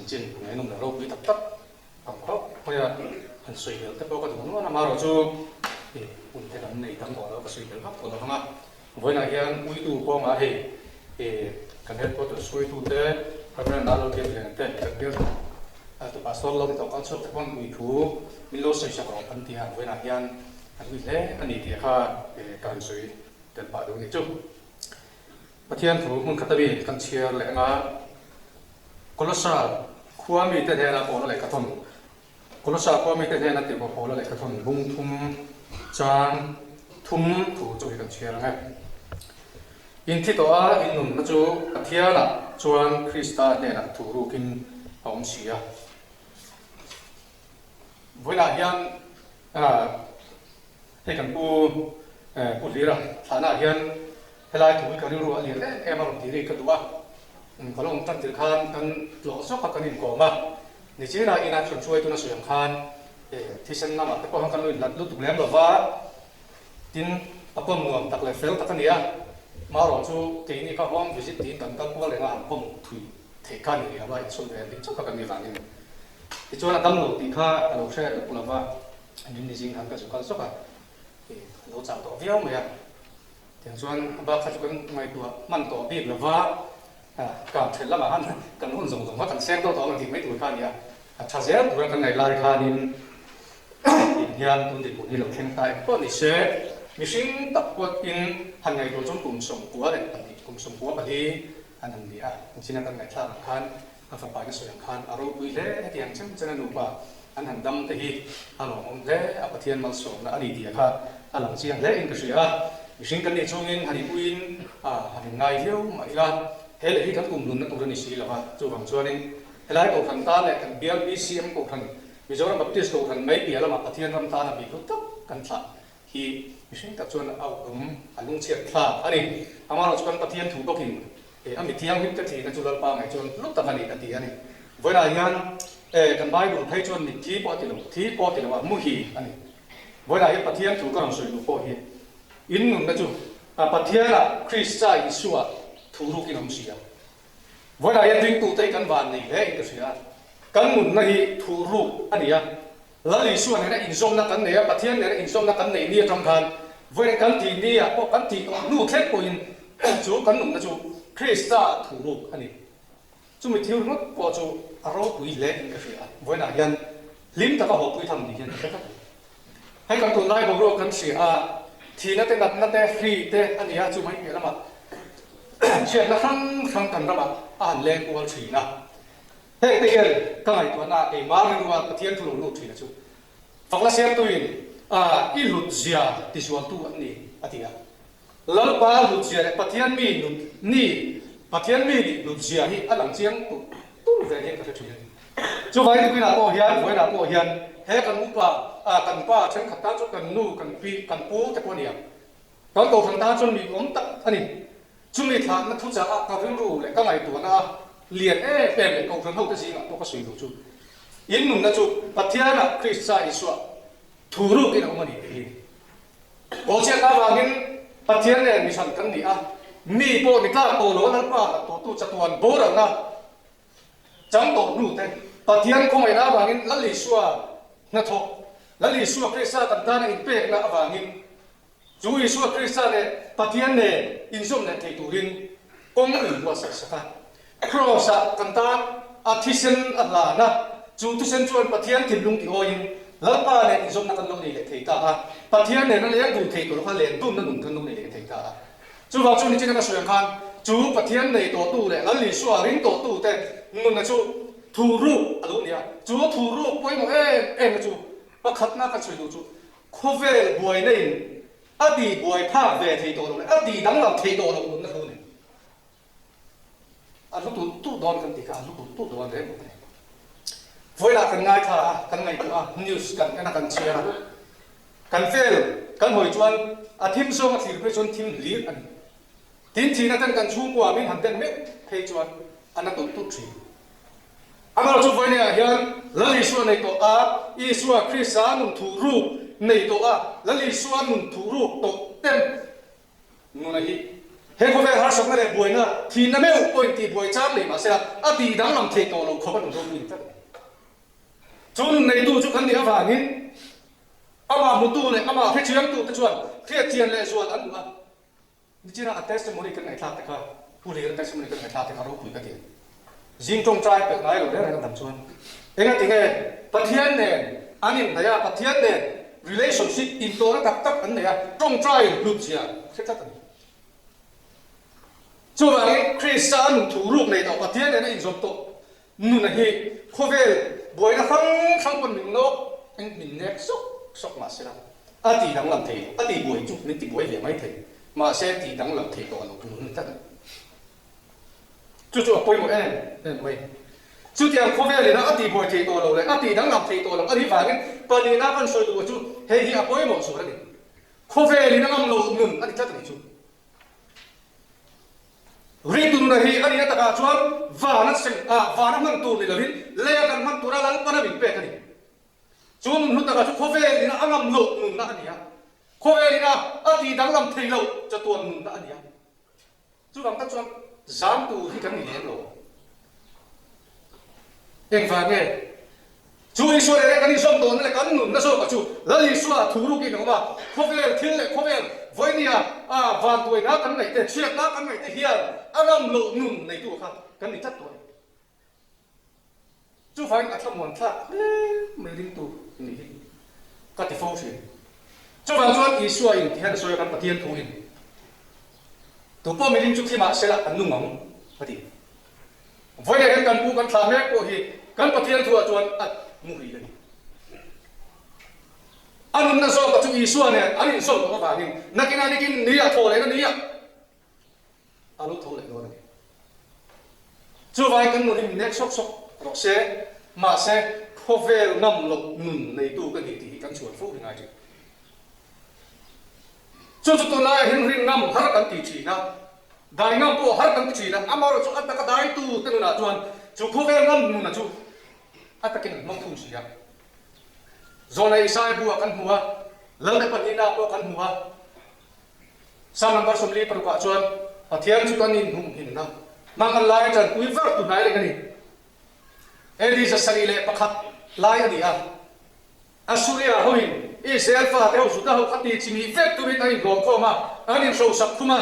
Chanchin ngaihnawm leh ropui tak tak tam khawp mai a, han sawi belh te pawh ka duh nual a, amaherawh chu hun te kan nei tam tawh lo a, ka sawi belh vak tawh lo vang a. Vawiinah hian uitu kawngah hei kan headquarters hruaitute Reverend Lal Lalbiakliana te kan bial tu pastor lo ni tawh kal chhuak te pawn ui thu min lo sawi sak rawh kan ti a, vawiinah hian kan ui hle a ni tih kha ka han sawi tel pah duh a nih chu. Pathian thu hmun khat ami kan chhiar leh anga Kolosa khua mite hnena Paula lehkha thawn Kolosa khua mite hnena tirhkoh Paula lehkha thawn bung thum chang thum thu chu hi kan chhiar ang e. In thi tawh a in nunna chu Pathianah chuan Krista hnenah thu rukin a awm si a. Vawiinah hian Hei kan pu Pu Hlira thlahnaah hian helai thu hi ka rilru a lian em em a rawn tih ri ka duh a. Ka lo awm tan tir khan kan tlawh zawk a kan inkawm a. Nichinah ina hran hruai tuna sawi ang khan thisen lamah te pawh khan kan lo inhlat lutuk lem lo va. Tin, a pawm nuam tak leh fel tak a ni a. Marawh chu keini kha home visit tiin kan kal kual reng a, han pawm thui theih kha a ni rih lo va, insum ve ding chauh kha kan nih vangin. Tichuan a dam lo tih kha ka lo hre lawk lo va. Min ni zing khan ka zu kal zawk a, a lo chau tawh viau mai a. Tiang chuan a bak kha chu kan ngaihtuah hman tawh bik lo va, kar then lamah khan kan hun zawng zawng kha kan seng tawh tawh ang tih mai tur kha a ni a. A tha zel tura kan ngaih lai khanin in hian tun dinhmun hi lo thleng ta eng pawh ni se, mihring tak pawhin han ngaihtuah chuan kum 92, kum 94 an han ni a, engtin a kan ngaihthlak ang khan A fapa in a sawi ang khan a ropui hle hetiang chen chen a nupa an han dam te hi a lawmawm hle a, Pathian malsawmna a ni tih kha a lang chiang hle in ka hria a, mihring kan nih chungin han inpuiin a han inngai viau mah ila he leh hi kan kum nunna tur a ni si lo a, chuvang chuanin helai Kohhran tan leh kan bial BCM Kohhran Mizoram Baptist Kohhran mai piah lamah Pathian ram tana mi hlu tak kan thlah hi mihring tak chuan a awm a lungchhiat thlak a ni. Amaherawhchu chu kan Pathian thu bawkin E, a mi thianghlim te thihna chu Lalpa ngaih chuan hlu tak a ni a ti a ni. Vawiinah hian e, kan Bible phei chuan mitthi pawh a ti lo, thi pawh a ti lo a, muhi a ni. Vawiinah hian Pathian thu ka rawn sawi duh pawh hi in nunna chu a Pathianah Krista Isua thu rukin a awm si a. Vawiinah hian ringtute hi kan van nei hle in ka hria a, kan nunna hi thu ruk a ni a, Lal Isua nena inzawmna kan nei a, Pathian nena inzawmna kan nei ni atang khan vawiin kan tih ni ah pawh kan tih tawh hnu thleng pawhin chu kan nunna chu Krista thu ruk a ni. Chumi thil ringawt pawh chu a ropui hle in ka hria a, vawiinah hian hlim taka hawpui tham ni hian ka hre tlat a ni. Hei kan tunlai boruak kan hria a, thihna te natna te hri te a ni a, chu mai piah lamah chhiatna hrang hrang kan ramah a han leng kual thin a. Heng te hian ka ngaihtuahna ah keimah rilrua Pathian thu lo lut thin a chu fakna siamtuin a i hlut zia tizualtu an ni a ti a. Lalpa hlut zia leh Pathian mi nut ni Pathian mi nih hlut zia hi a lang chiang tur tur ve hian ka hre thin a ni. Chuvangin tukinah pawh hian vawiinah pawh hian he kan upa a kan pa thenkhat tan chuan kan nu kan pi kan pu te pawh a ni ang. Kan kohhran tan chuan mi awm tak a ni. Chumi thlahna thuchah ah ka rilru leh ka ngaihtuahna a lian em em leh kohhran hote zingah pawh ka sawi duh chu in nunna chu Pathianah Krista Isua thu rukin a awm a ni tih hi. Kawlchiatna avangin Pathian nen mihran kan ni a, mi pawh ni tlak tawh lo a Lalpa lat tawhtu chatuan boralna chang tawh hnu te Pathian khawngaihna avangin Lal Isua hnathawh, Lal Isua Krista kan tana inpekna avangin Chu Isua Krista leh Pathian nen inzawm leh thei turin kawng in buatsaih sak a. Kraws-ah kan tan a thisen a hlan a, chu thisen chuan Pathian thinlung tihawiin Lalpa nen inzawmna kan lo nei leh thei ta a, Pathian nena leng dun thei tur kha len dunna nun kan lo nei leh thei ta a. Chuvang chu nichina ka sawi ang khan chu Pathian nei tawhtu leh Lal Isua ring tawhtute nunna chu thuruk a lo ni a, chu thuruk pawimawh em emna chu pakhatna kan sawi duh chu Khawvel buaina in a ti buai phak ve thei tawh lo leh a ti danglam thei tawh loh nunna hlu nei. A hlu tulh tulh dawn kan ti kha a hlu tulh tulh dawn reng bawk a ni. Vawilah kan ngaithla a, kan ngaihtuah a, news kan en a, kan chhiar a, kan vel kan hawi chuan a thim zawng a thlir phei chuan thim hlir a ni. Tin thihna ten kan chhungkua min han den meuh phei chuan a na tulh tulh thin. Amaherawh chu vawineah hian Lal Isua nei tawh a, Isua Krista nun thuh ruk nei tawh a, Lal Isua nun thuh ruk tawh ten nuna hi He khawvel harsatna leh buaina thihna meuh pawhin tihbuai chang nei mahse a tih danglam theih tawh loh khawp a nun ropui ni tlat a ni. Chu nun neitu chu kan nih avangin amah hmutu leh amah hrechiangtute chuan hriatchian leh zual an duh a. Nichina a testimony kan ngaihthlak te kha, Pu Hlira testimony kan ngaihthlak te kha ropui ka ti. Zing tawngtai pelh ngai lo reng reng a dam chuan engati nge Pathian nen an inhnaih a, Pathian nen relationship intawhna tak tak an nei a, tawngtai hlut zia hre tlat a ni. Chuvangin Krista a nun thu ruk nei tawh Pathian nen a inzawm tawh nuna hi khawvel buaina hrang hrang pawn min nawk min nek sawk sawk mahsela a ti danglam thei lo, a ti buai chu min ti buai ve mai thei mahse ti danglam thei tawh lo nun a ni tlat a ni. Chu chu a pawimawh em em mai. Chutiang khawvel ina a ti buai thei tawh lo leh a ti danglam thei tawh lo a nih vangin pahnihna kan sawi duh chu hei hi a pawimawh zual a ni. Khawvel in a ngam loh nun a ni tlat a nih chu. Ringtu nuna hi a nihna takah chuan van a seng a, van a hman tur ni lovin leia kan hman tura Lalpana min pek a ni. Chu nun hlu takah chu khawvel ina a ngam loh nunna a ni a, khawvel ina a tih danglam thei loh chatuan nunna a ni a. Chuvang tak chuan zam tur hi kan ni lem lo. Engvang nge? Chu Isua leh leh kan inzawm tawhna leh kan nunna zawkah chu Lal Isua thu rukin a awm a, khawvel thil leh khawvel vawinia a vantuaina kan ngaih te, chhiatna kan ngaih te hian a ngam loh nun neitu kha kan ni tlat tawh a ni. Chuvangin a thlamuan thlak hle mai ringtu nih hi ka ti fo thin. Chuvang chuan Isua in ti hian a sawi a kan Pathian thu in tupawh miring chu thi mah sela an nung ang a ti. Vawiin hian kan pu kan thlah mek pawh hi kan Pathian thu ah chuan a muhil a ni. A nunna zawkah chu Isua nen an inzawm tawh avangin nakinah nikin ni ah thaw lehna ni ah a lo tho leh dawn a ni. Chuvai kan nun hi min nek sawk sawk rawh se, mahse khawvel ngam loh nun neitu ka ni tih hi kan chhuan fo hi ngai thin. Chu chu tunlaiah hian rin ngam har kan ti thin a, dai ngam pawh har kan ti thin a, amaherawhchu chu a taka daitu te nunah chuan chu khawvel ngam nuna chu a takin an hmang thung si a. Zawlna Isaiah bu ah kan hmu a, Lalna pahnihna ah pawh kan hmu a, Psalm number 40 parukah chuan Pathian chu kan inhumhimna hmang an lai tanpui var tu hnai reng a ni. AD 701 lai a ni a, Assuria hoin Israel fate ho Juda ho kha ti chimih vek turin an inhlawmkhawm a, an inhrosak khum a.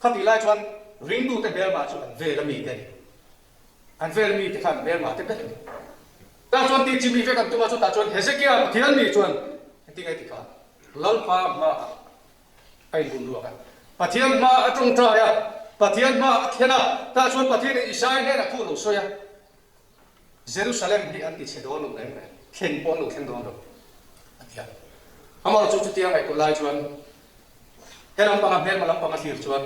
Khatih lai chuan ringtute hmelmah chu an vel a mite a ni. An vel mite kha an hmelmah te vek a ni. Tah chuan ti chimih vek an tum a, chutah chuan Hezekia Pathian mi chuan engtin nge ti kha? Lalpa hmaah a inbun ruak a, Pathian hmaah a tawngtai a, Pathian hmaah a thlen a, tah chuan Pathianin Isaia hnenah thu a lo sawi a, Jerusalem hi an ti chhe dawn lo reng reng, thlen pawh an lo thleng dawn lo, a ti a. Amaherawhchu chu chutia ngaihtuah lai chuan he lampanga hmelma lampanga thlir chuan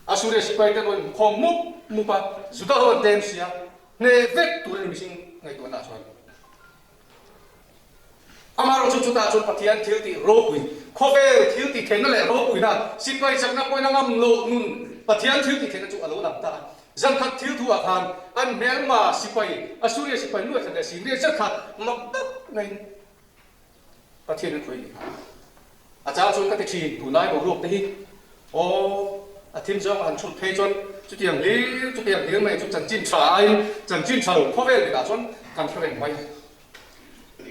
Assuria sipaite an rawn inkhawm mup mup a, Juda ho an tlem si a, hneh vek tur a ni mihring ngaihtuahnaah chuan. Amaherawhchu chutah chuan Pathian thil tih ropui, khawvel thil tih theihna leh ropuina, sipai chakna pawhin a ngam loh nun Pathian thil tih theihna chu a lo lang ta a. Zan khat thil thu ah khan an hmelma sipai, Assuria sipai nuai khat leh Singria zet kha mak tak maiin Pathian an khawih ni. A chang chuan ka ti thin, tunlai boruak te hi aw a thim zawng a han chhut phei chuan chutiang hlir chutiang hlir mai chu chanchin tha aiin chanchin tha lo khawvel mitah chuan kan hre reng mai.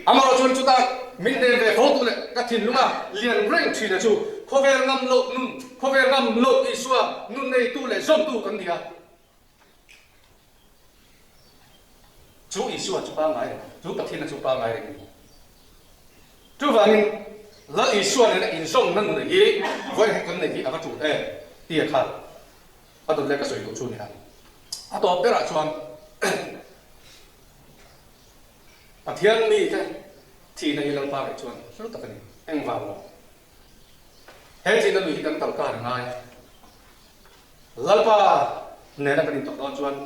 Amaherawh chuan chutah min hnem ve fo tu leh ka thinlunga lian reng thin a chu khawvel ngam loh nun, khawvel ngam loh Isua nun neitu leh zawmtu kan ni a. Chu Isua chu pangngai reng, chu Pathianna chu pangngai reng a ni. Chuvangin Lal Isua nena inzawmna nun hi vawi khat kan neih hi a va tul em tia kha a dawt leh ka sawi duh chu a ni a. A tawp berah chuan Pathian mite thihna hi Lalpa ngaih chuan hlu tak a ni. Engvang maw? He thihna lui hi kan kal kar a ngai. Lalpa nena kan intawk dawn chuan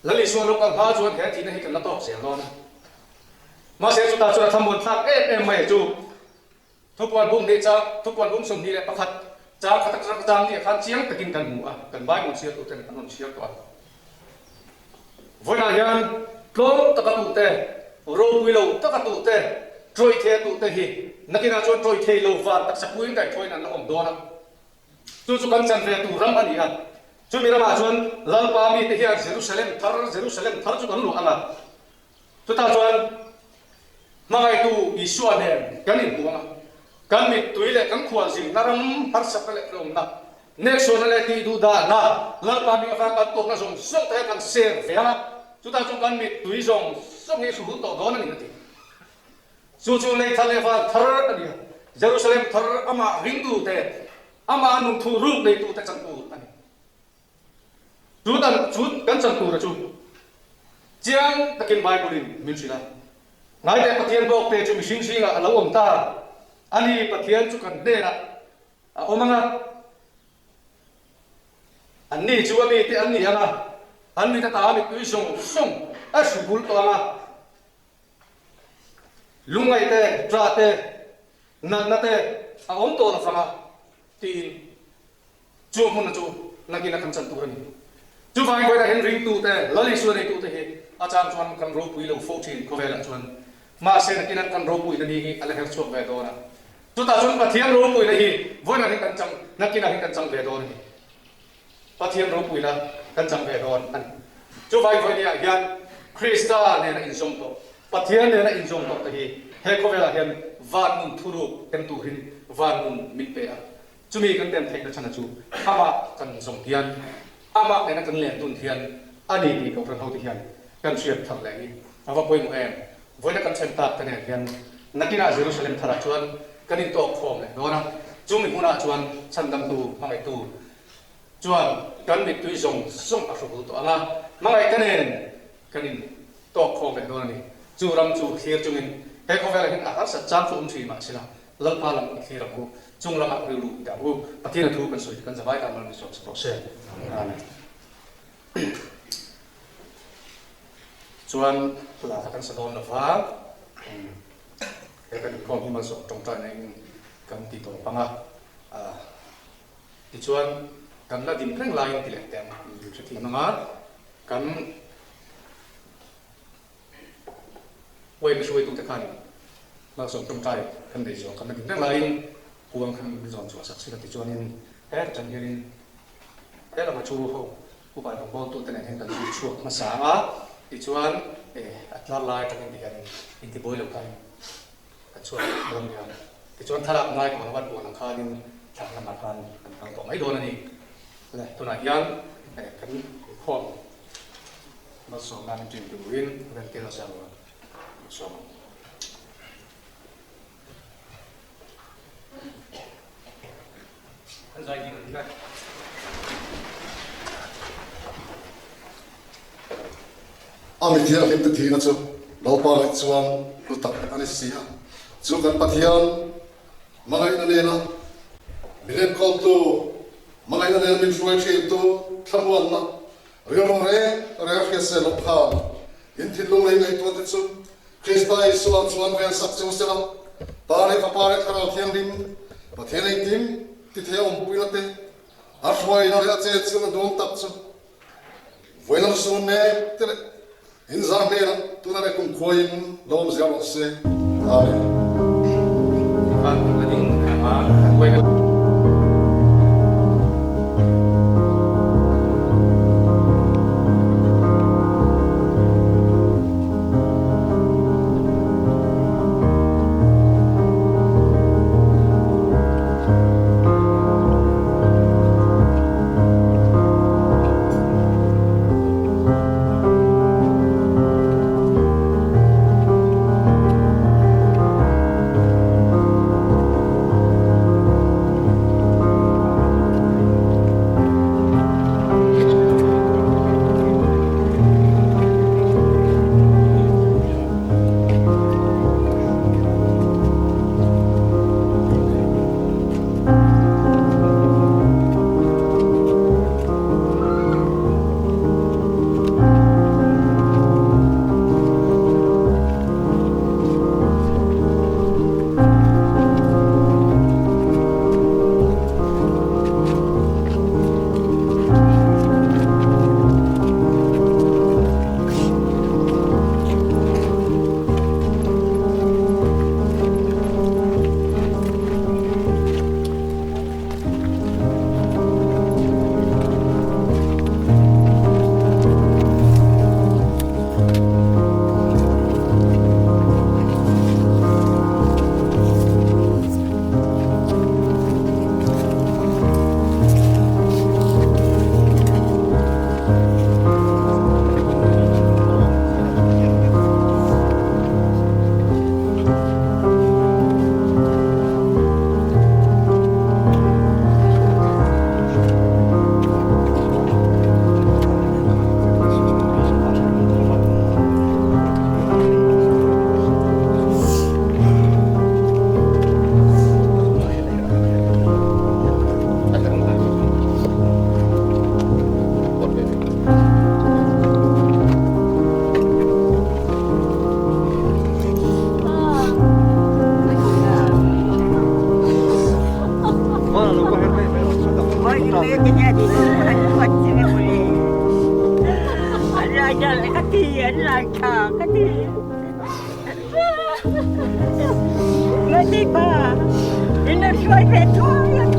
Lal Isua lo kal hma chuan he thihna hi kan la tawk zel dawn a. Mahse chutah chuan a thlamuan thlak em em mai chu Thupuan bum hnih chang, Thupuan bum 21 chang khat atang chang nih khan chiang takin kan hmu a, kan Bible chhiar tuten an rawn chhiar tawh a. Vawiinah hian tlawm taka tuhte, ropui lo taka tuhte, tawih thei a tuhte hi nakinah chuan tawih thei lo van taksa puiin kaihthawin an la awm dawn a. Chu chu kan chan ve tur ram a ni a. Chumi ramah chuan Lalpa mite hian Jerusalem thar, Jerusalem thar chu kan luah ang a. Chutah chuan hmangaihtu Isua nen kan inhmu ang a. Kan mittui leh kan khualzinna ram harsatna leh tlawmna, neksuahna leh tihduhdahna Lalpa hming avang kan tawkna zawng zawng te kan ser ve ang a. Chutah chuan kan mittui zawng zawng hi a hruhul tawh dawn a ni a ti. Chu chu lei thar leh van thar a ni a, Jerusalem thar amah ringtute, amah nungthu ruk neitute chan tur a ni. Chu dan chu kan chan tura chu chiang takin Bible-in min hrilh a. Ngaiteh Pathian bawkte chu mihring zingah a lo awm ta a ni, Pathian chu kan hnenah a awm ang a, anni chu a mite an ni ang a, an mit ata mittui zawng zawng a hru bul tawh ang a. Lungngaih te, ṭah te, natna te a awm tawh lo vang a, tiin chu hmuna chu nakin a kan chan tur a ni. Chuvangin vawiinah hian ringtute, Lal Isua neitute hi a chang chuan kan ropui lo fo ṭhin khawvelah chuan. Mahse nakin kan ropuina ni hi a la her chhuak ve dawn a. Chutah chuan Pathian ropuina hi vawiinah hian kan chang, nakinah hian kan chang ve dawn a ni. Pathian ropuina kan chang ve dawn a ni. Chuvai vawinia hian Krista nena inzawm tawh, Pathian nena inzawm tawh te hi he khawvelah hian van nun thuruk tem turin van nun min pe a. Chumi kan tem theihna chhana chu amah kan zawm hian, amah nena kan len dun hian a ni tih Kohhran hote hian kan hriat thar leh hi a va pawimawh em. Vawiina kan thlen tak te nen hian nakinah Jerusalem tharah chuan kan intawk khawm leh dawn a, chumi hmunah chuan chhandamtu hmangaihtu chuan kan mittui zawng zawng a hruhul tawh ang a, hmangaihte nen kan in tawk khawm leh dawn a ni. Chu ram chu thlir chungin he khawvelah hian a harsat chang chu awm thin mahsela Lalpa lam i thlir ang u, chung lamah rilru i dah ang u. Pathian a thu kan sawi kan zavai tan mal min sawm sak rawh se. Amen. Chuan hla kha kan sa dawn lova, he kan inkhawm hi malsawm tawngtaina in kan ti tawp ang a. Tichuan, kan la din reng laiin ti leh teh ang hrethiam ang a, kan Uaimi hruaitute khan malsawm tawngtai kan nei zawh kan la din reng laiin kuang khan min zawn chhuah sak sila tichuanin he tan hianin he lama chu ho upa rawngbawltute nen hian kan zui chhuak hmasa ang a, tichuan a tlar lai atangin ti hianin intibuai lo khan Ka chhuak dawn nia. Tichuan thlalak ngai tawh lo a tuan ang khanin thlang lamah khan kan kal tawh mai dawn a ni. Le tunah hian kan inkhawm malsawm nan ṭin turin Remkela Saruan min sawm ang. Kan zai ding ang hle. A mi thianghlimte thihna chu Lalpa ngaih chuan hlu tak a ni si a, chu kan Pathian hmangaihna nena min enkawltu, hmangaihna nena min hruai thintu thlamuanna rilru reng reng a hriat sel loh khan in thinlung lei ngaihtuahte chu Krista Isua chuan vel sak cheu sela, Pa leh Fapa leh Thlarau Thianghlim, Pathian engkim tithei a awmpuina te, a hruaina leh a chetchilhna duang tak chu vawilam sun mek te leh inzar hnenah tuna leh kumkhuaiin lo awm zel rawh se. Amen. nalh ka ti, an lang tha ka ti. Ngati pa, in a hruai ve thuai a.